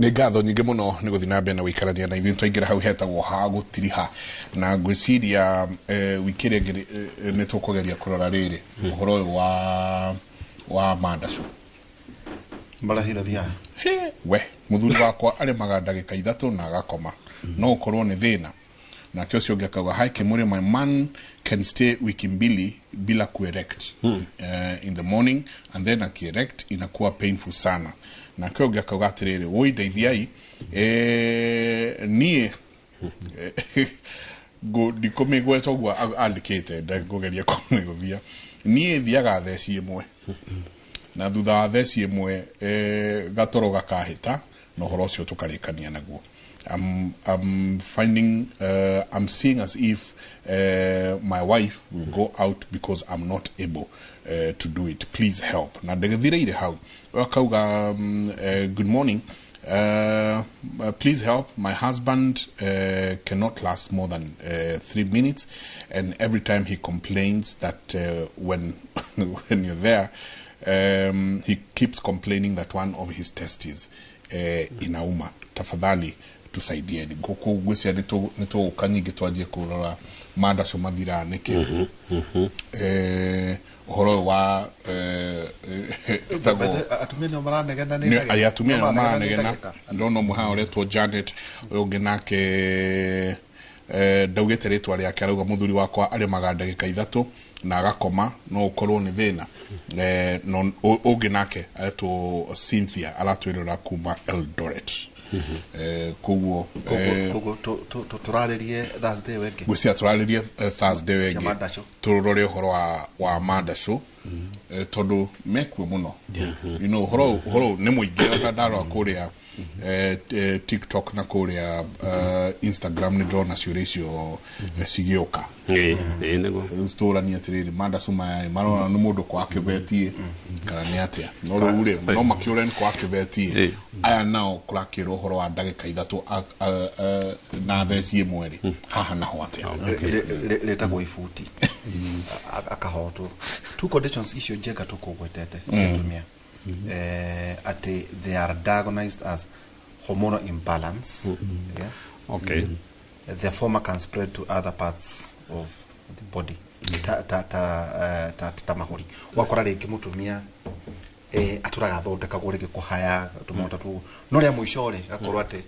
Nĩ ngatho nyingĩ mũno nĩ gũthiĩ na mbere na gũikarania na ithuĩ. Twaingĩra hau hetagwo ha gũtiriha, na ngwĩciria wiki ĩrĩa ĩngĩ nĩ tũkũgeria kũrora rĩrĩ ũhoro ũyũ wa mandacu. Marahira thiaga. He, we mũthuri wakwa arĩmaga ndagĩka 3 na agakoma, no ũkorwo nĩ thĩna. Nake ũcio ũngĩ akauga, "Hi Kimuri, my man can stay wiki 2 bila kuerect in the morning, and then akierect inakuwa painful sana." Nake ũngĩ akauga atĩrĩrĩ, "Woi, ndeithiai, niĩ ndikũmĩgweta ũguo andĩkĩte, ngũgeria kũmĩgũthia. Niĩ thiaga theci 1, na thutha wa theci 1 gatoro gakahĩta, na ũhoro ũcio tũkarĩkania naguo. I'm finding I'm seeing as if my wife will go out because I'm not able to do it. Please help." Na ndĩgĩthirĩire hau. Akauga, "Good morning. Please help. My husband cannot last more than 3 minutes, and every time he complains that when you're there, he keeps complaining that one of his testes inauma. Tafadhali tusaidieni." Gũkũ ngwĩciria nĩ tũgũka nyingĩ twanjie kũrora mandaco mathiraga nĩkĩ. Ũhoro ũyũ wa ĩtagwo Atumia nĩo maranegena nĩ Nĩ- ndagĩka. Aya, atumia nĩo Nĩo maranegena nĩ maranegena. ndagĩka. Ndona ũmwe haha ũretwo Janet, ũyũ ũngĩ nake ndaugĩte rĩtwa rĩake, arauga mũthuri wakwa arĩmaga ndagĩka 3 na agakoma, no ũkorwo nĩ thĩna. No ũngĩ nake aretwo Cynthia, aratwĩrĩra kuma Eldoret. Koguo Koguo tũrarĩrie Thursday wengĩ. Ngwĩciria tũrarĩrie Thursday Cia wengĩ. mandaco. Tũrore ũhoro wa mandaco, tondũ mekuo mũno. Ũhoro ũyũ nĩ mũingĩ. Ona ndarora kũrĩa TikTok na kũrĩa Instagram, nĩ ndĩrona ciũria icio cigĩũka. Ĩĩ, nĩguo. Tũranie atĩrĩrĩ, mandacu maya marona nĩ mũndũ kwa kĩbeti kana nĩ atĩa? No rĩu rĩ, no makĩũre nĩ kwa kĩbeti. Aya nao kũrakĩrwo ũhoro wa ndagĩka 3 na theci 1 rĩ, haha naho atĩa? Rĩtagwo ibuti. Akahotwo. Two conditions icio njega tũkũgwetete cia atumia, atĩ they are diagnosed as hormonal imbalance, yeah? The former can spread to other parts of the body, ta mahũri. Wakora rĩngĩ mũtumia atũraga athondekagwo rĩngĩ kũhaya tũmaũndũ tũu, no rĩa mũico rĩ gakorwo atĩ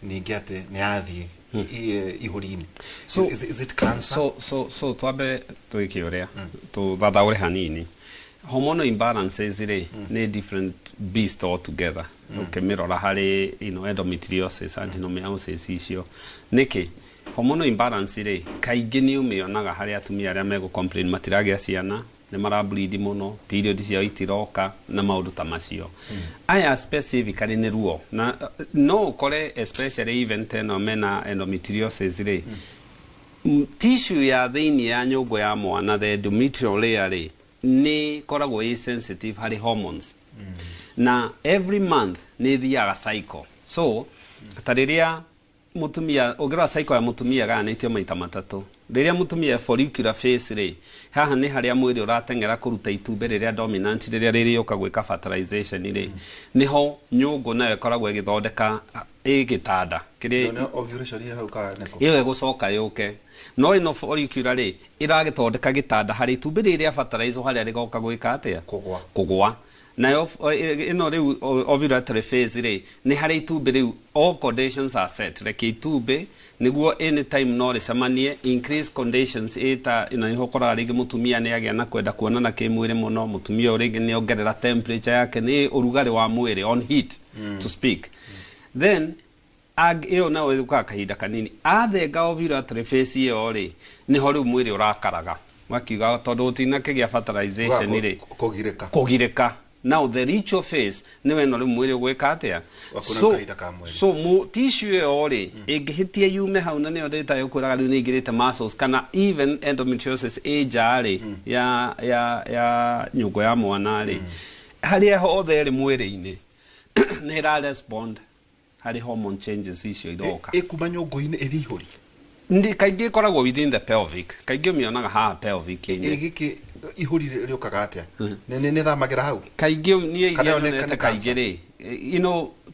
ningĩ atĩ nĩ yathiĩ ihũri-inĩ. Is it cancer? So twambe twĩke ũrĩa tũthathaũre hanini. Hormonal imbalances rĩ, nĩ different beast altogether ũkĩmĩrora harĩ endometriosis, adenomyosis icio. Nĩkĩ hormonal imbalance rĩ, kaingĩ nĩ ũmĩonaga harĩ atumia arĩa megũ complain matiragĩa ciana, nĩ marableed mũno, period ciao itiroka na maũndũ ta macio. Aya specifically nĩ ruo, na no ũkore especially even teno mena endometriosis rĩ, tissue ya thĩinĩ ya nyũngũ ya mwana, the endometrial layer rĩ, nĩ ĩkoragwo ĩ sensitive harĩ hormones, na every month nĩ ĩthiaga cycle. So ta rĩrĩa mũtumia ũngĩrora cycle ya mũtumia ĩgayanĩtio maita matatũ. Rĩrĩa mũtumia follicular phase rĩ, haha nĩ harĩa mwĩrĩ ũrateng'era kũruta itumbĩ rĩrĩa dominant, rĩrĩa rĩrĩũka gwĩka fertilization rĩ, nĩho nyũngũ nayo ĩkoragwo ĩgĩthondeka ĩ gĩtanda kĩrĩa Nĩ ovulation ĩ hau kana nĩkũ? Ĩyo ĩgũcoka yũke, no ĩno follicular rĩ, ĩragĩthondeka gĩtanda harĩ itumbĩ rĩrĩ rĩa fertilizer, harĩa rĩgoka gwĩka atĩa? Kũgwa. Kũgwa. Nayo ĩno rĩu ovulatory phase rĩ, nĩ harĩ itumbĩ rĩu, all conditions are set, reke itumbĩ nĩguo anytime no rĩcemanie, increase conditions ĩta na nĩho ũkoraga rĩngĩ mũtumia nĩ agĩa na kwenda kuonana kĩmwĩrĩ mũno. Mũtumia ũyũ rĩngĩ nĩ ongerera temperature yake, nĩ ũrugarĩ wa mwĩrĩ, on heat to speak. Then ĩyo nayo ĩũkaga kahinda kanini athenga ovulatory phase ĩyo rĩ, nĩho rĩu mwĩrĩ ũrakaraga makiuga tondũ gũtinakĩgĩa fertilization rĩ. Kũgirĩka. Kũgirĩka. Now the ritual phase nĩwe ĩno rĩu mwĩrĩ ũgwĩka atĩa? Wakuna kahinda ka mweri. So tissue ĩyo rĩ, ĩngĩhĩtia yume hau, na nĩyo ndĩta ĩkwĩraga rĩu nĩ ĩingĩrĩte muscles kana even endometriosis ĩ nja rĩ ya nyũngũ ya mwana rĩ, harĩa hothe ĩrĩ mwĩrĩ-inĩ nĩ ĩra respond harĩ hormone changes icio iroka. Ĩkuma nyũngũ-inĩ ĩthiĩ ihũri? Ndi kaingĩ ĩkoragwo within the pelvic, kaingĩ ũmĩonaga haha pelvic-inĩ. Gĩkĩ ihũri rĩũkaga atĩa? Nĩ thamagĩra hau? Kaingĩ niĩ Kana iria ĩyo nyonete nĩ kaingĩ rĩ,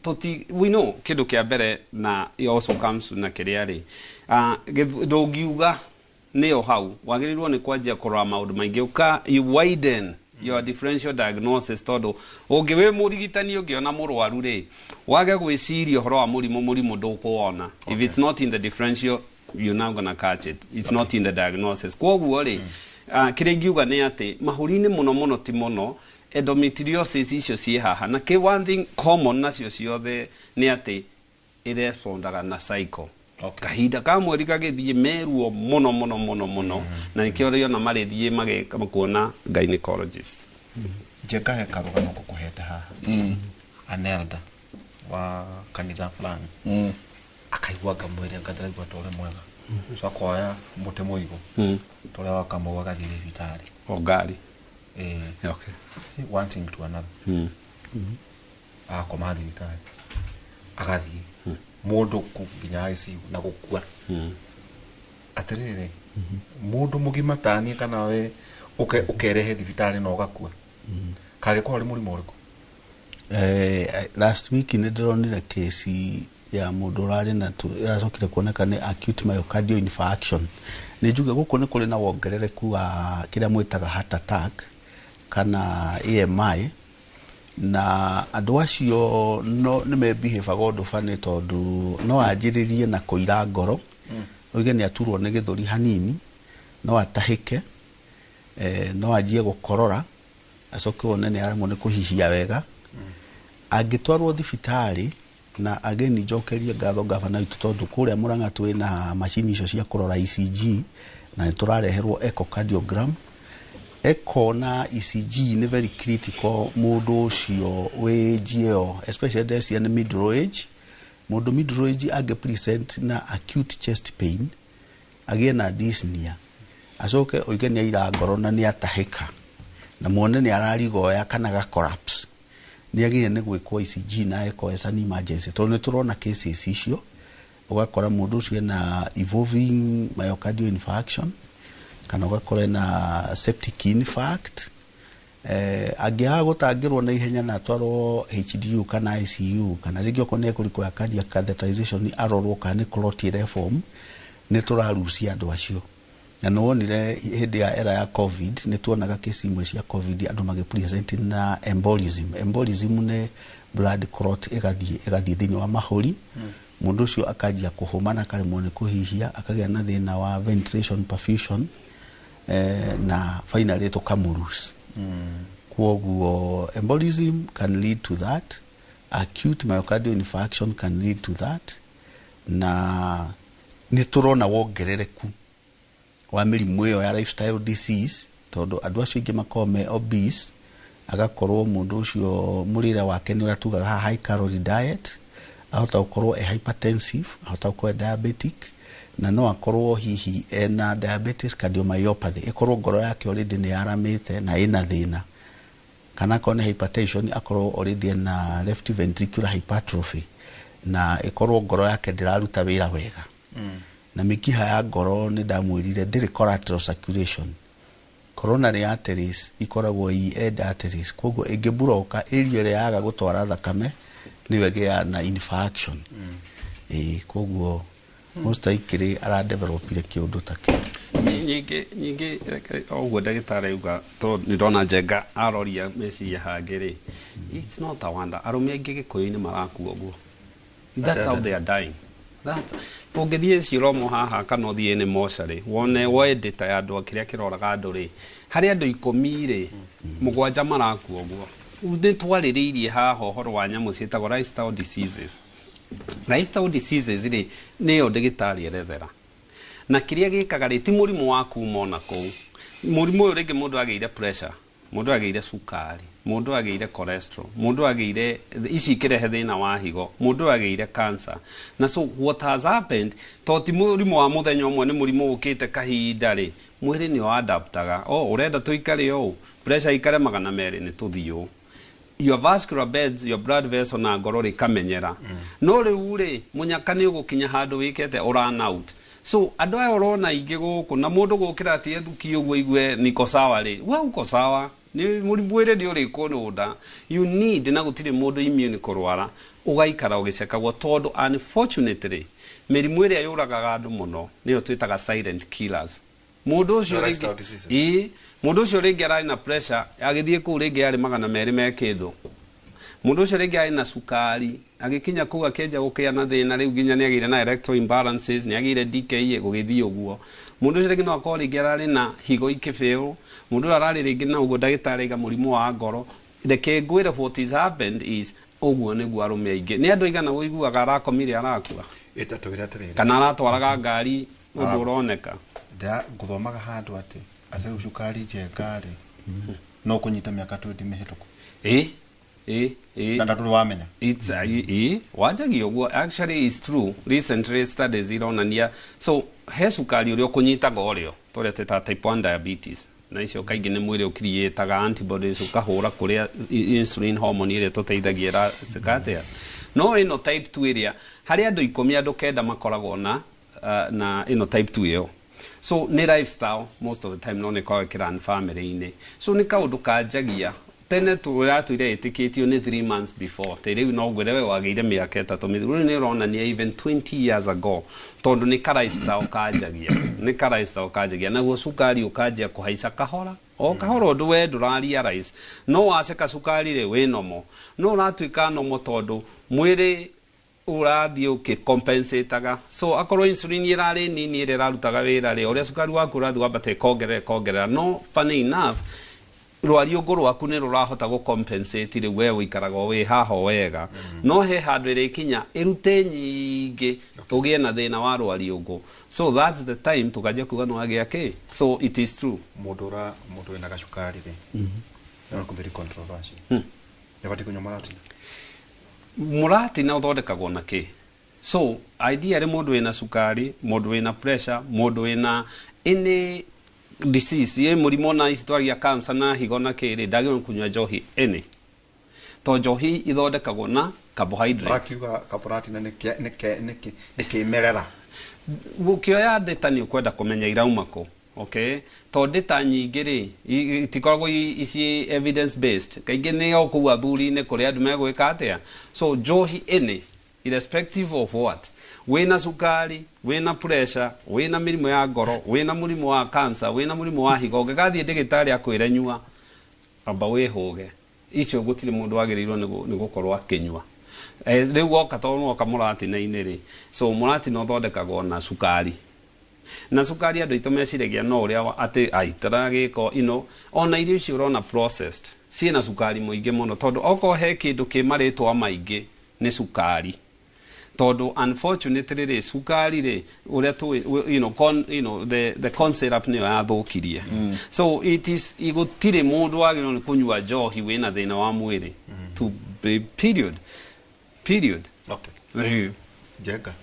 Tũti we know kĩndũ kĩa mbere, na it also comes na kĩrĩa rĩ, ndũngiuga nĩyo hau wagĩrĩirwo nĩ kwanjia kũrora maũndũ maingĩ, ũka you widen your differential diagnosis, tondũ ũngĩ wĩ mũrigitani ũngĩona mũrwaru rĩ, wage gwĩciria ũhoro wa mũrimũ ndũkũwona. If it's not in the differential, you're not gonna catch it. It's not in the diagnosis. Kwoguo rĩ, kĩrĩa ingiuga nĩ atĩ mahũri-inĩ mũno mũno ti mũno endometriosis icio ciĩ haha, na kĩ one thing common nacio ciothe nĩ atĩ ĩrespondaga na cycle. Kahinda ka mweri gagĩthiĩ meruo mũno mũno mũno mũno, na nĩkĩo rĩona marĩthiĩ magĩka kuona gynecologist. Njenga he karũgano ngũkũhete haha. An elder wa kanitha fulani akaigua ngamwĩre anga ndĩraigua ta ũrĩ mwega, so akoya mũtĩ mũigũ ta ũrĩa wa Kamau, agathiĩ thibitarĩ. O ngari. Eh, one thing to another, agakoma thibitarĩ, agathiĩ mũndũ nginya ICU na gũkua. Atĩrĩrĩ, mũndũ mũgima taniĩ kana we ũkerehe thibitarĩ na ũgakua, kangĩkorwo arĩ mũrimũ ũrĩkũ? Last week nĩ ndĩronire kesi ya mũndũ ũrarĩ na ĩracokire kuoneka nĩ acute myocardial infarction. Nĩ njuge gũkũ nĩ kũrĩ na wongerereku wa kĩrĩa mwĩtaga heart attack kana AMI, na andũ acio no nĩ mebihabaga ũndũ bani, tondũ no anjĩrĩrie na kũira ngoro, oige nĩ aturwo nĩ gĩthũri hanini, no atahĩke, no anjie gũkorora, acoke wone nĩ aremwo nĩ kũhihia wega. Angĩtwarwo thibitarĩ, na again njokerie ngatho gavana witũ, tondũ kũrĩa Murang'a twĩna macini icio cia kũrora ECG, na nĩ tũrareherwo echocardiogram. Echo na ECG nĩ very critical mũndũ ũcio wĩ age ĩyo, especially ndeciria nĩ middle age. Mũndũ middle age angĩ present na acute chest pain, agĩe na dyspnea, acoke oige nĩ aira ngoro na nĩ atahĩka, na muone nĩ ararigoya kana ga collapse, nĩ agĩrĩire nĩ gwĩkwo ECG na echo as an emergency, tondũ nĩ tũrona cases icio, ũgakora mũndũ ũcio ena evolving myocardial infarction kana ũgakora ena septic infarct. Angĩaga gũtangĩrwo na ihenya na atwarwo HDU kana ICU, kana rĩngĩ okorwo nĩ ekũrequire cardiac catheterization, arorwo kana nĩ clot ĩreform, nĩ tũrarucia andũ acio. Na nĩ wonire hĩndĩ ya era ya COVID, nĩ tuonaga kesi imwe cia COVID, andũ magĩpresent na embolism. Embolism nĩ blood clot ĩgathiĩ thĩinĩ wa mahũri. Mũndũ ũcio akanjia kũhũma na akaremwo nĩ kũhihia, akagĩa na thĩna wa ventilation perfusion, na finally tũkamũlose. Kwoguo embolism can lead to that, acute myocardial infarction can lead to that, na nĩ tũrona wongerereku wa mĩrimũ ĩyo ya lifestyle disease, tondũ andũ acio aingĩ makoragwo me obese, agakorwo mũndũ ũcio mũrĩre wake nĩ ũrĩa tugaga haha high calorie diet, ahota gũkorwo e hypertensive, ahota gũkorwo e diabetic, na no akorwo hihi ena diabetes cardiomyopathy, ĩkorwo ngoro yake already nĩ yaramĩte na ĩna thĩna, kana akorwo nĩ hypertension, akorwo already ena left ventricular hypertrophy na ĩkorwo ngoro yake ndĩraruta wĩra wega. Na mĩkiha ya ngoro, nĩ ndamwĩrire ndĩrĩ collateral circulation. Coronary arteries ikoragwo i end arteries, koguo ĩngĩburoka area ĩrĩa yaga gũtwara thakame nĩyo ĩgĩaga na infarction. Ĩĩ, koguo most likely aradevelopire kĩũndũ ta kĩu. Nyingĩ reke o ũguo ndagĩtarĩ auga, to nĩ ndona Njenga aroria meciria hangĩ rĩ, it's not a wonder arũme aingĩ Gĩkũyũ-inĩ marakua ũguo. That's how they are dying. That ũngĩthiĩ Ciromo haha kana ũthiĩ nĩ mocarĩ, wone woe data ya andũ kĩrĩa kĩroraga andũ rĩ, harĩ andũ 10 rĩ, mũgwanja marakua ũguo. Nĩ twarĩrĩirie haha ũhoro wa nyamũ ciĩtagwo lifestyle diseases. Lifestyle diseases rĩ, nĩyo ndagĩtarĩ erethera, na kĩrĩa gĩkaga rĩ, ti mũrimũ wa kuma ona kũu. Mũrimũ ũyũ rĩngĩ mũndũ agĩire pressure, mũndũ agĩire cukari, mũndũ agĩire cholesterol, mũndũ agĩire ici ikĩrehe thĩna wa higo, mũndũ agĩire cancer. Na so what has happened, to ti mũrimũ wa mũthenya ũmwe, nĩ mũrimũ ũkĩte kahinda rĩ, mwĩrĩ nĩ adaptaga. Oh, ũrenda tũikare ũũ, pressure ikare 200, nĩ tũthiĩ ũũ. Your vascular beds, your blood vessel na ngoro rĩ kamenyera. No rĩu rĩ, mũnyaka nĩ ũgũkinya handũ wĩkete run out. So andũ aya ũrona aingĩ gũkũ, na mũndũ gũkĩra atĩ ethuki ũguo igue niko sawa rĩ, we uko sawa, nĩ mwĩrĩ nĩ ũrĩkũrũnda. You need, na gũtirĩ mũndũ immune kũrwara. Ũgaikara ũgĩcekagwo tondũ unfortunately mĩrimũ ĩrĩa yũragaga andũ mũno nĩyo twĩtaga silent killers. Mũndũ ũcio No rĩngĩ lifestyle diseases. Ĩĩ, mũndũ ũcio rĩngĩ ararĩ na pressure, agĩthiĩ kũu rĩngĩ yarĩ 200 me kĩndũ. Mũndũ ũcio rĩngĩ arĩ na cukari, agĩkinya kũu akĩanjia gũkĩa na thĩna, rĩu nginya nĩ agĩire na erectile imbalances, nĩ agĩire DKA, gũgĩthiĩ ũguo. Mũndũ ũcio rĩngĩ no akorwo rĩngĩ ararĩ na higo ikĩbĩũ, mũndũ ũyũ ararĩ rĩngĩ na ũguo ndagĩtarĩ aiga mũrimũ wa ngoro. Reke ngwĩre what is happened is ũguo nĩguo arũme aingĩ nĩ andũ aigana ũiguaga arakomire arakua Ĩtatwĩre atĩrĩrĩ, kana aratwaraga ngari ũndũ ũroneka. Ndĩra ngũthomaga handũ atĩ rĩu cukari Njenga rĩ, no kũnyita mĩaka 20 mĩhĩtũku. Ĩ ĩ ĩ. Na ndũrĩ wamenya. It's wanjagia ũguo. Actually it's true, recently studies ironania so he cukari ũrĩa ũkũnyitaga ũrĩo tũrĩa twĩtaga type 1 diabetes, na icio kaingĩ nĩ mwĩrĩ ũkiriĩtaga antibodies ũkahũra kũrĩa insulin hormone ĩrĩa tũteithagia ĩracika atĩa. No ĩno type 2 ĩrĩa harĩ andũ 10, andũ 9 makoragwo na ĩno type 2 ĩyo. So nĩ lifestyle most of the time, no nĩ koragwo ĩkĩrun family-inĩ. So nĩ kaũndũ kanjagia tene tũratũire ĩtĩkĩtio nĩ 3 months before. Te rĩu no ngwĩre we wagĩire mĩaka 3 mĩthiru, rĩu nĩ ũronania even 20 years ago, tondũ nĩ ka lifestyle kanjagia, nĩ ka lifestyle kanjagia, naguo cukari ũkanjia kũhaica kahora o kahora, ũndũ we ndũra realize. No waceka cukari rĩ wĩ nomo, no ũratuĩka nomo tondũ mwĩrĩ ũrathiĩ ũkĩcompensataga. So akorwo insulin ĩrarĩ nini ĩrĩa ĩrarutaga wĩra rĩ, ũrĩa cukari waku ũrathiĩ wambata ĩkongerera ĩkongerera. No funny enough, rwariũngũ rwaku nĩ rũrahota gũ-compensate. Rĩu we ũikaraga o wĩ haha o wega, no he handũ ĩrĩkinya ĩrute nyingĩ ũgĩe na thĩna wa rwariũngũ. So that's the time tũkanjia kuga nĩ wagĩa kĩ. So it is true. Mũndũ ũra mũndũ wĩna gacukari rĩ, no very controversial, nĩ batiĩ kũnyua maratina? Mũratina ũthondekagwo na kĩ? So ideally mũndũ wĩna cukari, mũndũ wĩna pressure, mũndũ wĩna any disease ĩ mũrimũ na ici twaria cancer na higo na kĩrĩ, ndagĩrĩirwo nĩ kũnyua njohi any, to njohi ithondekagwo na carbohydrates. Marakiuga kamũratina nĩ kĩmerera. Ũkĩoya ndĩta nĩ ũkwenda kũmenya irauma kũ, okay? To ndĩta nyingĩ rĩ itikoragwo ici evidence based, kaingĩ nĩ o kũu athuri-inĩ kũrĩa andũ megwĩka atĩa. So njohi any, irrespective of what, wĩna cukari, wĩna pressure, wĩna mĩrimũ ya ngoro, wĩna mũrimũ wa cancer, wĩna mũrimũ wa higo, ũngĩgathiĩ ndĩgĩtarĩ akwĩre nyua, amba wĩhũge. Icio gũtirĩ mũndũ wagĩrĩirwo nĩ gũkorwo akĩnyua. Rĩu woka tondũ woka mũratina-inĩ rĩ, so mũratina ũthondekagwo na cukari, na cukari andũ aitũ meciragia no ũrĩa atĩ aitara gĩko ino. Ona irio icio ũrona processed ciĩna cukari mũingĩ mũno, tondũ okorwo he kĩndũ kĩ marĩtwa maingĩ nĩ cukari, tondũ unfortunately rĩ, cukari rĩ, ũrĩa tũĩ the corn syrup nĩyo yathũkirie. So it is gũtirĩ mũndũ wagĩrĩirwo nĩ kũnyua njohi wĩna thĩna wa mwĩrĩ, to be period, period. Okay. Ĩĩ. Njenga,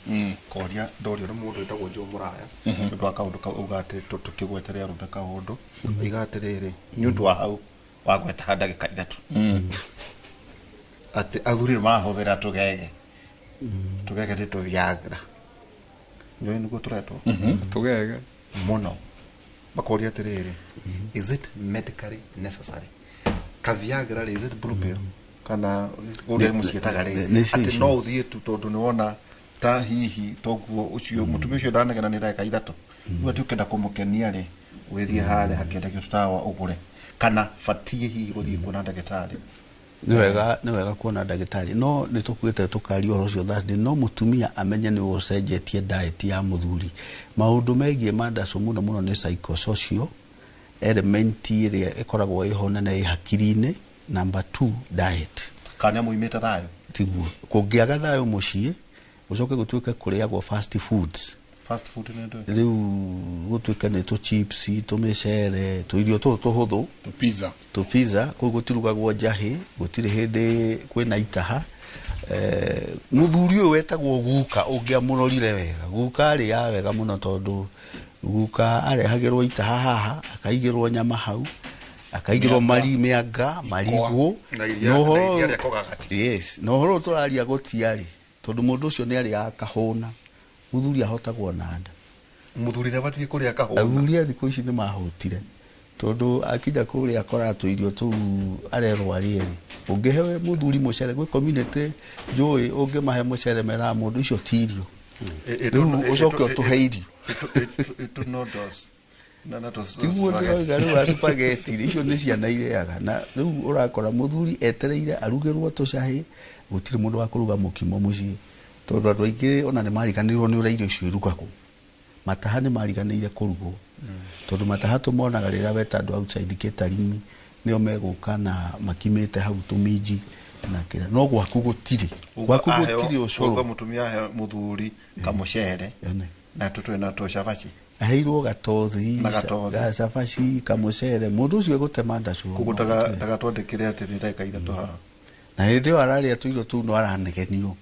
koria ndorio nĩ mũndũ wĩtagwo Joe Mũraya nĩ ũndũ wa kaũndũ kau auga atĩ tũkĩgwetere arũme kaũndũ, oiga atĩrĩrĩ, nĩ ũndũ wa hau wagweta ndagĩka 3 atĩ athuri nĩ marahũthĩra tũgege, tũgege nĩ tũviagra, nĩũĩ nĩguo tũretwo? Tũgege. Mũno. Makoria atĩrĩrĩ, is it medically necessary ka Viagra rĩ, is it blue pill kana ũrĩa mũciĩtaga rĩ? Nĩ Atĩ icio. No ũthiĩ tu tondũ nĩ wona ta hihi toguo ũcio mũtumia ũcio ndanegena nĩ ndagĩka 3, rĩu atĩ ũkĩenda kũmũkenia rĩ, ũgĩthiĩ harĩa hakĩendagio tũtawa ũgũre, kana batiĩ hihi gũthiĩ kuona ndagĩtarĩ? Nĩ wega kuona ndagĩtarĩ, no nĩ tũkuĩte tũkaria ũhoro ũcio Thursday. No mũtumia amenye nĩ ũcenjetie diet ya mũthuri. Maũndũ megiĩ mandacũ mũno mũno nĩ psychosocial element ĩrĩa ĩkoragwo ĩho nene ĩ hakiri-inĩ. Number two, diet. Kana nĩ amũimĩte thayũ? Tiguo, kũngĩaga thayũ mũciĩ, gũcoke gũtuĩke kũrĩagwo fast foods. Fast food nĩ ndũĩ? Rĩu gũtuĩke nĩ tũ chips, tũmĩcere, tũirio tũtũ tũhũthũ. Tũ pizza. Tũ pizza. Kũu gũtirugagwo njahĩ, gũtirĩ hĩndĩ kwĩna itaha. Mũthuri ũyũ wetagwo guka, ũngĩamũrorire wega, guka arĩaga wega mũno, tondũ guka arehagĩrwo itaha haha, akaigĩrwo nyama hau, akaigĩrwo Mĩanga. mari mĩanga, marigũ. Na iria- Na ũhoro na iria rĩa kũgagatia. Yes, na ũhoro ũyũ tũraria gũtiarĩ, tondũ mũndũ ũcio nĩ arĩaga kahũna. Mũthuri ahotagwo na nda. Mũthuri nĩ abatiĩ kũrĩa kahũna? Athuri a thikũ ici nĩ mahũtire. Tondu akinya kuria akora tũirio tũu arerwo arĩe rĩ, ũngĩhe mũthuri mũcere gwĩ community njũĩ ũngĩmahe mũcere meraga mũndũ icio ti irio. Rĩu ũcoke ũtũhe irio. Tiguo ndĩroiga rĩu wa spaghetti rĩ, icio nĩ ciana irĩaga. Na rĩu ũrakora mũthuri etereire arugĩrwo tũcahĩ, gũtirĩ mũndũ wa kũruga mũkimo mũciĩ, tondũ andũ aingĩ ona nĩ mariganĩirwo nĩ ũrĩa irio icio irugagwo. Mataha nĩ mariganĩire kũrugwo, tondũ mataha tũmonaga rĩrĩa weta andũ outside catering, nĩo megũka na makimĩte hau tũminji na kĩrĩa, no gwaku gũtirĩ, gwaku gũtirĩ ũcũrũ. Mũtumia ahe mũthuri kamũcere na tũtwe na tũcabaci, aheirwo gatothi, Na gatothi. Ga cabaci, kamũcere, mũndũ ũcio egũtema ndacũ. Koguo ndagatwandĩkĩre atĩ nĩ ndagĩka 3 haha. Na hĩndĩ ĩyo ararĩa tũirio tũu no aranegenio.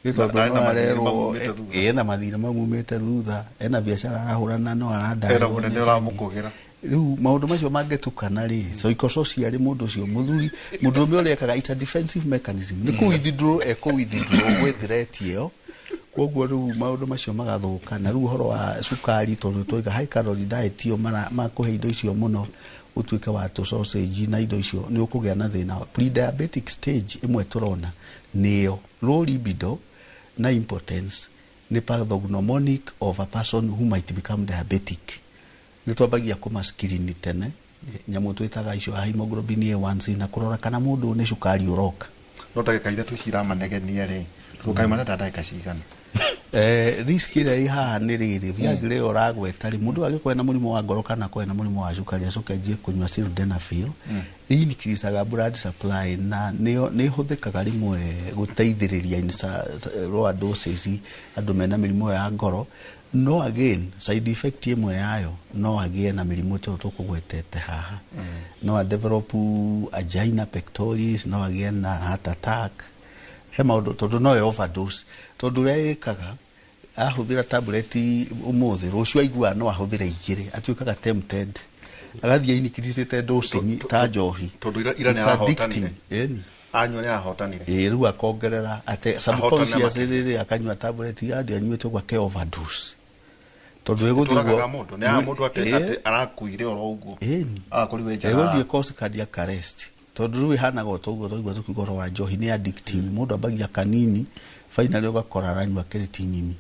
Nĩ tondũ Na no ena mathirĩ arerwo mamumĩte thutha. Ena mathirĩ mamumĩte thutha, ena biacara arahũrana no arandarwo Ena mũnene nĩ ũramũkũgĩra. Rĩu maũndũ macio mangĩtukana rĩ, psychosocial mũndũ ũcio mũthuri, mũndũrũme ũrĩa ekaga, it's a defensive mechanism, nĩ kũ withdraw, ekũ withdraw gwĩ threat ĩyo. Koguo rĩu maũndũ macio magathũka. Na rĩu ũhoro wa cukari, tondũ twaiga high calorie diet ĩyo makũhe indo icio mũno, ũtuĩke wa tũ sausage na indo icio, nĩ ũkũgĩa na thĩna. Pre-diabetic stage ĩmwe tũrona nĩyo low libido na impotence, nĩ pathognomonic of a person who might become diabetic. Nĩ twambagia kũma screen tene, nyamũ twĩtaga icio hemoglobin A1C, na kũrora kana mũndũ nĩ cukari ũroka. No ndagĩka 3 ici iramanegenia rĩ, tũkaimana ta ndagĩka cigana? Risk ĩrĩa ĩ haha nĩ rĩrĩ, Viagra ĩyo ũragweta rĩ, mũndũ angĩkorwo ena mũrimũ wa ngoro kana akorwo ena mũrimũ wa cukari, acoke anjie kũnyua sildenafil, increaseaga blood supply, na nĩ ĩhũthĩkaga rĩmwe gũteithĩrĩria in lower doses andũ mena mĩrimũ ya ngoro. No again, side effect ĩmwe yayo no agĩe na mĩrimũ ta ĩyo tũkũgwetete haha. No a develop angina pectoris, no agĩe na heart attack, he maũndũ, tondũ no ĩ overdose. Tondũ ũrĩa ĩkaga, ahũthĩra tableti ũmũthĩ, rũciũ aiguaga no ahũthĩre 2, atuĩkaga tempted, agathiĩ increasĩte dosing ta njohi. Tondũ ira nĩ It's arahotanire. addicting. Ĩni. Anyua nĩ arahotanire. Ĩĩ, rĩu akongerera ate Ahotane subconscious makĩria. rĩrĩ akanyua tableti andi anyuĩte ũguo ake overdose. Tondũ ĩgũthiĩ Tũragaga ũguo- mũndũ, nĩ haha mũndũ Ĩĩ. atĩ arakuire oro ũguo. Ĩni. Arakorirwo nja. Ĩgũthiĩ cause cardiac arrest. Tondũ rĩu ĩhanaga o ta ũguo twaigua tũkiuga ũhoro wa njohi nĩ addicting. Mũndũ ambagia kanini, finally ũgakora aranyua creatinine.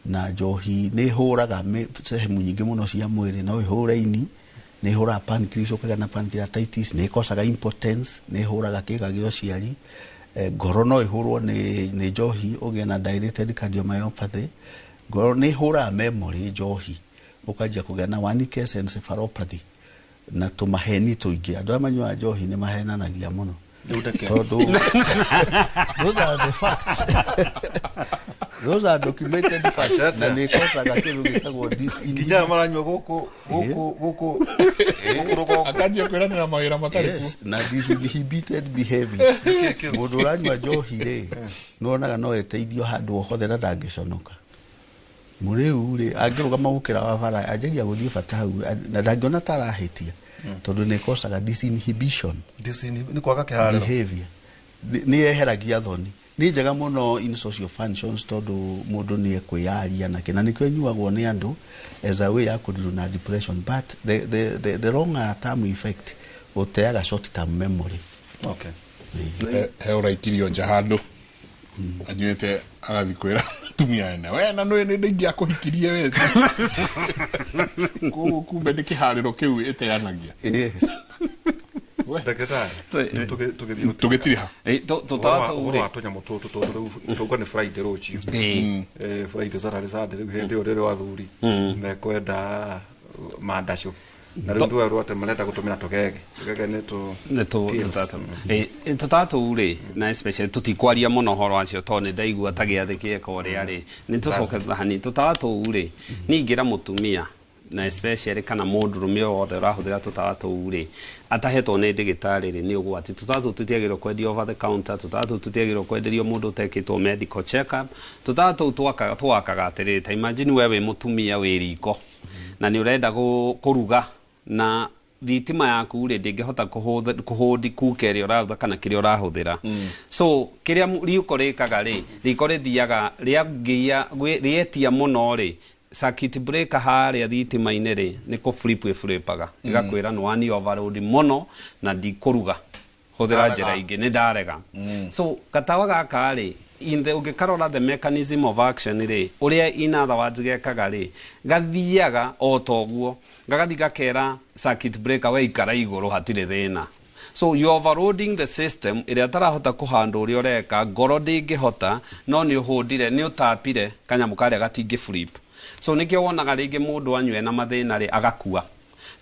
Na njohi nĩ ĩhũraga sehemu nyingĩ mũno cia mwĩrĩ, no ĩhũre ini, nĩ ĩhũraga pancreas, ũkagĩa na pancreatitis, nĩ ĩkosaga impotence, nĩ ĩhũraga kĩĩga gĩa ũciari. Ngoro no ĩhũrwo nĩ njohi, ũgĩe na dilated cardiomyopathy. Ngoro nĩ ĩhũraga memory njohi, ũkanjia kũgĩa na Wernicke's encephalopathy na tũmaheni tũingĩ. Andũ arĩa manyuaga njohi nĩ mahenanagia mũno. Rĩu ndeke. Tondũ those are the facts. Those are documented facts. Na nĩ ĩkosaga kĩndũ gĩtagwo disinhibition. Nginya aya maranyua gũkũ, gũkũ, gũkũ, gũkũ rũgongo. Akanjia kwĩranĩra mawĩra matarĩ kuo. Yes, na disinhibited behavior. Mũndũ ũranyua njohi rĩ, nĩwonaga no eteithio handũ o hothe na ndangĩconoka. Mũrĩu rĩ, angĩrũgama gũkĩra wa bara, anjagia gũthiĩ bata hau, na ndangĩona ta arahĩtia, tondũ nĩ ĩkosaga disinhibition. Nĩ kwaga kĩharĩro. Behavior. Nĩ yeheragia thoni. Nĩ njega mũno in social functions, tondũ mũndũ nĩ ekwĩyaria na kĩ, na nĩkĩo ĩnyuagwo nĩ andũ as a way ya kũdeal na depression, but the longer term effect, ũteaga short term memory. Okay. He ũraikirio nja handũ anyuĩte agathiĩ kwĩra mũtumia ene, we na nĩ nĩ ndingĩakũhikirie we. Koguo kumbe nĩ kĩharĩro kĩu ĩteanagia. Yes. Ndagĩtarĩ, tũgĩthiĩ Tũgĩtiriha. Tũtawa tũu ũhoro rĩ. wa tũnyamũ tũtũ, tondũ rĩu tauga nĩ Friday rũciũ. Friday, Saturday, Sunday, rĩu hĩndĩ ĩyo rĩrĩa athuri mekwenda mandacũ, na rĩu ndwerwo atĩ marenda gũtũmĩra tũgege, tũgege nĩ tũ Nĩ pills. Tũtawa tũu rĩ, na especially tũtikwaria mũno ũhoro wacio tondũ nĩ ndaigua ta gĩathĩ kĩeka ũrĩa rĩ, nĩ tũcoke hanini. Tũtawa tũu rĩ, niĩ ingĩra mũtumia na especially kana mũndũrũme o wothe ũrahũthĩra tũtawa tũu rĩ, atahetwo nĩ ndagĩtarĩ rĩ, nĩ ũgwati. Tũtawa tũu tũtiagĩrĩirwo kwendio over the counter, tũtawa tũu tũtiagĩrĩirwo kwenderio mũndũ ũtekĩtwo medical check up. Tũtawa tũu twakaga atĩrĩrĩ, ta imagine we wĩ mũtumia wĩ riko na nĩ ũrenda kũruga, na thitima yaku rĩ ndĩngĩhota kũhũndi kuka ĩrĩa ũraruga kana kĩrĩa ũrahũthĩra. So kĩrĩa riko rĩkaga rĩ, riko rĩthiaga rĩangia rĩetia mũno rĩ, Circuit breaker harĩa thitima-inĩ rĩ, nĩ kũ flip ĩflipaga, ĩgakwĩra nĩ wani overload mũno na ndikũruga, hũthĩra njĩra ingĩ, nĩ ndarega. So gatawa gaka rĩ, in the ũngĩkarora the mechanism of action rĩ, ũrĩa in other words gekaga rĩ, gathiaga o toguo, gagathiĩ gakera circuit breaker, we ikara igũrũ, hatirĩ thĩna. So you overloading the system ĩrĩa tarahota kũhandwo ũrĩa ũreka, ngoro ndĩngĩhota, no nĩ ũhũndire, nĩ ũtapire kanyamũ karĩa gatingĩ flip. So nĩkĩo wonaga rĩngĩ mũndũ anyue na mathĩna rĩ, agakua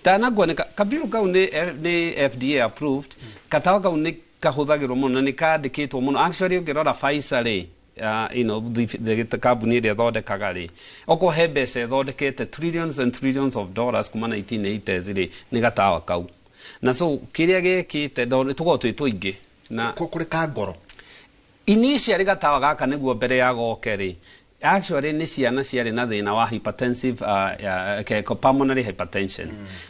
tanakua. Nĩ kabiru kau nĩ FDA approved. Katawa kau nĩ kahũthagĩrwo mũno na nĩ kandĩkĩtwo mũno. Actually, ũngĩrora Pfizer rĩ, the kambuni ĩrĩa ĩthondekaga rĩ, okorwo he mbeca ĩthondekete trillions and trillions of dollars kuma 1980s rĩ, nĩ gatawa kau. Na so kĩrĩa gĩkĩte tũkorwo twĩ tũingĩ na Kũrĩ ka ngoro. Initially gatawa gaka nĩguo mbere ya goke rĩ, actually nĩ ciana ciarĩ na thĩna wa hypertensive, pulmonary hypertension.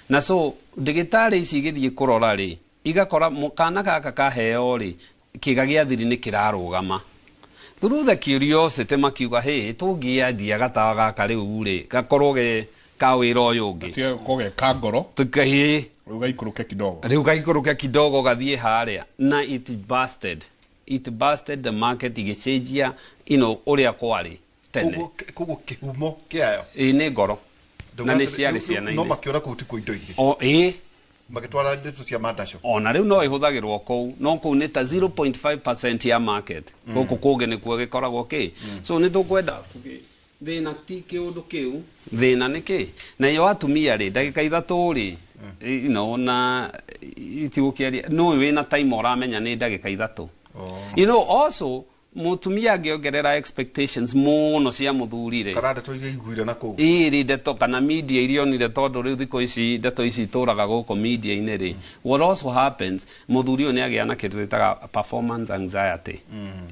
Na so ndagĩtarĩ ici igĩthiĩ kũrora rĩ, igakora kana gaka kaheo rĩ, kĩga gĩa thiri nĩ kĩrarũgama. Through the curiosity makiuga, hey, tũngĩendia gatawa gaka rĩu rĩ, gakorwo ge ka wĩra ũyũ ũngĩ. Gatige gũkorwo ge ka ngoro. Tukahĩ. Rĩu gaikũrũke kidogo. Rĩu gaikũrũke kidogo gathiĩ harĩa, na it busted the market, igĩcenjia ũrĩa kwarĩ tene. Koguo kĩhumo kĩayo Ĩ nĩ ngoro na nĩ ciarĩ no ciana-inĩ. Makĩona kũu ti kũ indo ingĩ, O ĩ. magĩtwara ndeto cia mandaco. Ona rĩu no ĩhũthagĩrwo kũu, no kũu nĩ ta 0.5% ya market. Gũkũ kũngĩ nĩkuo gĩkoragwo kĩ. So nĩ tũkwenda tuge thĩna ti kĩũndũ kĩu, thĩna nĩ kĩ na iyo atumia rĩ, ndagĩka 3 rĩ, na itigũkĩaria no wĩna time ũramenya nĩ ndagĩka 3. Also mũtumia angĩongerera expectations mũno cia mũthuri rĩ, kana ndeto iria iguire na kũu. Ĩrĩ ndeto kana media iria onire, tondũ rĩu thikũ ici ndeto ici itũraga gũkũ media-inĩ rĩ, what also happens, mũthuri ũyũ nĩ agĩa na kĩndũ gĩtaga performance anxiety.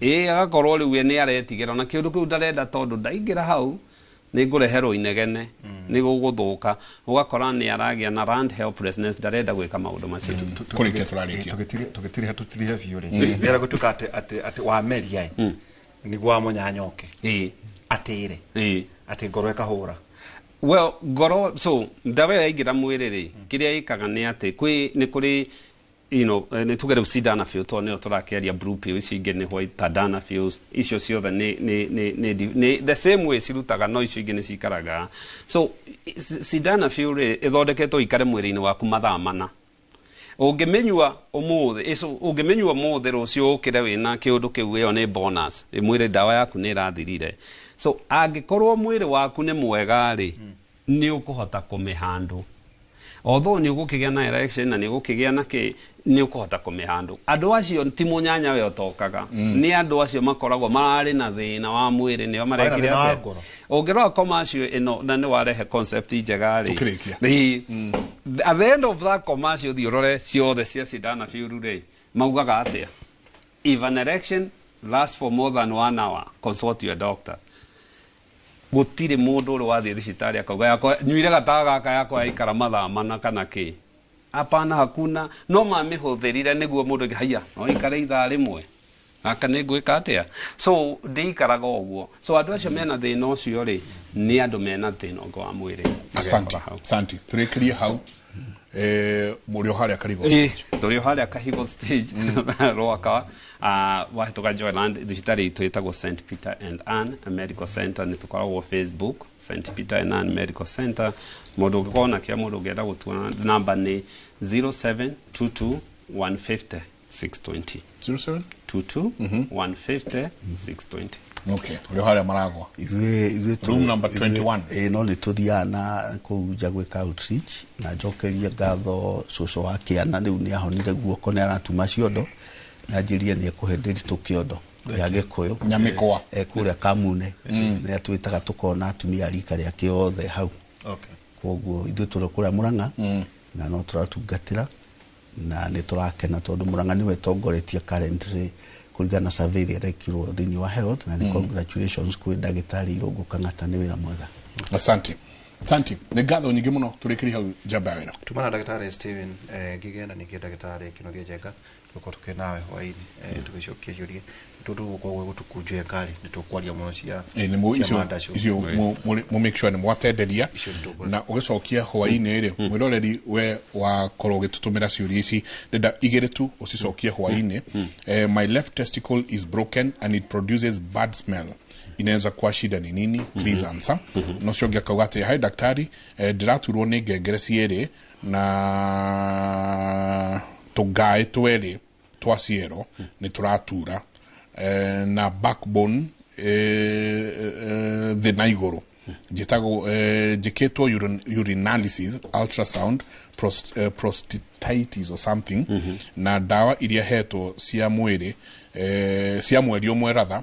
Ĩ agakorwo rĩu we nĩ aretigĩra na kĩũndũ kĩu ndarenda, tondũ ndaingĩra hau nĩ ngũreherwo inegene, nĩ gũgũthũka. Ũgakora nĩ aragĩa na learned helplessness, ndarenda gwĩka maũndũ macio. Kũrĩkia tũrarĩkia. Tũgĩtiriha tũtirihe biũ rĩ, nĩera gũtuĩka atĩ wameria ĩ nĩguo wamunyanyoke atĩre atĩ ngoro ĩkahũra. Well, ngoro, so ndawa ĩyo yaingĩra mwĩrĩ rĩ, kĩrĩa ĩkaga nĩ atĩ kwĩ nĩ kũrĩ nĩ tuge rĩu sildenafil, tondũ nĩyo tũrakĩaria, blue pill, ici ingĩ nĩ white tadalafil, icio ciothe nĩ the same way cirutaga, no icio ingĩ nĩ cikaraga. So sildenafil rĩ, ĩthondeketwo ikare mwĩrĩ-inĩ waku mathaa 4. Ũngĩmĩnyua ũmũthĩ, ũngĩmĩnyua ũmũthĩ, rũciũ ũkĩre wĩna kĩũndũ kĩu, ĩyo nĩ bonus. Ĩ mwĩrĩ ndawa yaku nĩ ĩrathirire. So angĩkorwo mwĩrĩ waku nĩ mwega rĩ, nĩ ũkũhota kũmĩhandũ, although nĩ ũgũkĩgĩa na erection na nĩ ũgũkĩgĩa na kĩ, nĩ ũkũhota kũmĩhandũ. Andũ acio ti mũnyanya we ũtokaga, nĩ andũ acio makoragwo mararĩ na thĩna wa mwĩrĩ, nĩo marekire thĩna wa atĩa? Ngoro. Ũngĩrora commercial ĩno na nĩ warehe concept njega rĩ. Tũkĩrĩkia. At the end of that commercial, thiĩ ũrore ciothe cia sildenafil rĩ, maugaga atĩa? If an erection lasts for more than one hour, consult your doctor. Gũtirĩ mũndũ ũrĩ wathiĩ thibitarĩ akauga yakwa nyuire gatawa gaka, yakwa yaikara mathaa 4 kana kĩ. Hapana, hakuna. No mamĩhũthĩrire nĩguo mũndũ auge, haiya, no ikare ithaa 1 gaka nĩ ngwĩka atĩa? So ndĩikaraga ũguo. So andũ acio mena thĩna ũcio rĩ, nĩ andũ mena thĩna ũngĩ wa mwĩrĩ. Asante. Magekora hau. Asante, tũrĩkĩrie hau. Mũrĩ o harĩa Karigo? Ĩ, tũrĩ o harĩa Kahigo Stage, Rwaka, wahĩtũka Joyland, thibitarĩ itũ ĩtagwo St Peter and Ann Medical Center. Nĩ tũkoragwo Facebook, St Peter and Ann Medical Center. Mũndũ ũngĩkorwo na kĩa, mũndũ ũngĩenda gũtuona, namba nĩ 0722 150 620. 07 22 150 620. Okay, ũrĩ o harĩa maragwa. Ithuĩ Room number 21. Ĩ, no nĩ tũthiaga na kũu nja gwĩka outreach, na njokerie ngatho cũcũ wa kĩana, rĩu nĩ ahonire guoko, nĩ aratuma ciondo, na anjĩrire nĩ ekũhe Ndĩritũ kĩondo gĩa Gĩkũyũ. Nyamĩkwa. Kũrĩa Kamune nĩ atwĩtaga tũkona atumia a rika rĩake othe hau. Koguo ithuĩ tũrĩ kũrĩa Mũrang'a na no tũratungatĩra na nĩ tũrakena tondũ Mũrang'a nĩwe tongoretie currently kũringana na survey ĩrĩa ĩrekirwo thĩinĩ wa health, na nĩ congratulations kwĩ ndagĩtarĩ Irũngũ Kang'ata, nĩ wĩra mwega. Asante. Santi, nĩ ngatho nyingĩ mũno tũrĩkĩrie hau njamba ya wĩra. Tumana ndagĩtarĩ Steven Ngige na ningĩ ndagĩtarĩ Kĩnuthia Njenga, tũgũkorwo tũkĩ nawe hwaĩ-inĩ tũgĩcokia ciũria tondũ gũkorwo gwĩ gũtuku Njenga rĩ, nĩ tũkwaria mũno cia Ĩ, nĩ mũ- cia icio mada cio. icio mũ make sure nĩ mwatenderia. Icio nĩ tũkwaria. Na ũgĩcokia hwaĩ-inĩ rĩ, mwĩroreri we wakorwo ũgĩtũtũmĩra ciũria ici, ndĩrenda igĩrĩ tu ũcicokie hwaĩ-inĩ. My left testicle is broken and it produces bad smell, inaweza kuwa shida ni nini? Please answer. No cio ũngĩ akauga atĩ hi daktari, ndĩraturwo nĩ ngengere cierĩ na tũngaĩ twerĩ twa ciero nĩ tũratura, na backbone thĩ na igũrũ. Njĩtagwo njĩkĩtwo urinalysis, ultrasound, prostatitis or something, na ndawa iria hetwo cia mwĩrĩ, cia mweri ũmwe ratha,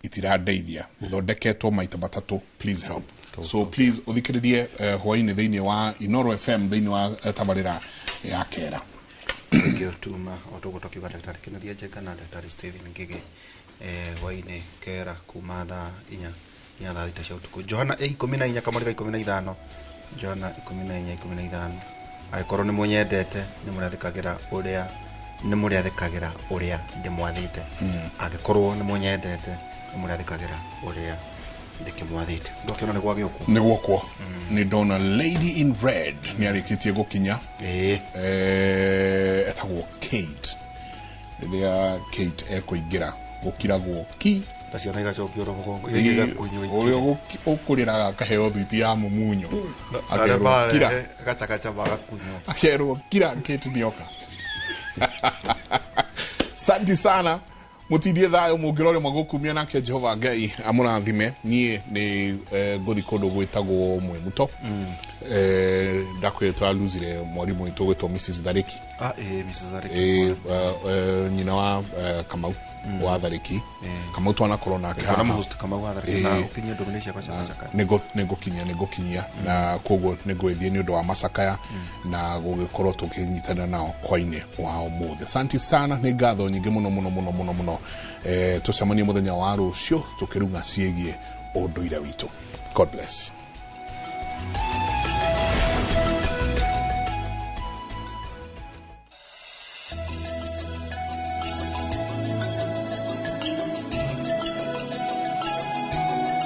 itirandeithia. Thondeketwo maita matatũ. Please help. So please ũthikĩrĩrie hwaĩ-inĩ thĩinĩ wa Inoro FM, thĩinĩ wa tabarĩra ya kera. Thank you. Tuma o tũguo tũkiuga ndagĩtarĩ Kĩnuthia Njenga na ndagĩtarĩ Steven Ngige hwaĩ-inĩ kera kuma thaa 4 nginya thaa 6 cia ũtukũ. Johana 14 kamũri ga 15, Johana 14:15: angĩkorwo nĩ mũnyendete, nĩ mũrĩathĩkagĩra ũrĩa, nĩ mũrĩathĩkagĩra ũrĩa ndĩmwathĩte. Angĩkorwo nĩ mũnyendete, nĩ mũrĩathĩkagĩra ũrĩa ndĩkĩmwathĩte. Ndwakĩona nĩ gwagĩũkwo. Nĩ gwokwo, nĩ ndona lady in red nĩ arĩkĩtie gũkinya. Etagwo Kate. Rĩrĩa Kate ekũingĩra gũkiragwo ki. Na ciana igacokio rũgongo igakunywo. Ũrĩa ũkũrĩraga akaheo thwiti ya mumunyo. Arĩa Akerwo kira. marehe gacagaca magakunywo. Akerwo kira, Kate nĩoka. Santi sana, mutindie thayo, mũngĩrore magũkumia nake Jehova Ngai amũrathime. Niĩ nĩ ngũthi kũndũ gwĩtagwo Mwĩmuto. Ndakwĩre tũraluzire mwarimũ witũ gwĩtwo Mrs Tharĩki. Ah, Mrs. Zariki. Nyina wa Kamau wa Tharĩki, Kamau twanakorwo nake Kana haha. mũhost Kamau wa Thariki na ũkinyie ndũmĩrĩri ciakwa cia macakaya. Nĩngũkinyia na koguo nĩngũgĩthiĩ nĩ ũndũ wa macakaya na gũgĩkorwo tũkĩnyitanĩra nao hwainĩ wa ũmũthĩ. Asante sana, nĩ ngatho nyingĩ mũno mũno mũno mũno mũno. Tũcemanie mũthenya wa rũciũ tũkĩrung'a ciĩgiĩ ũndũire witũ. God bless.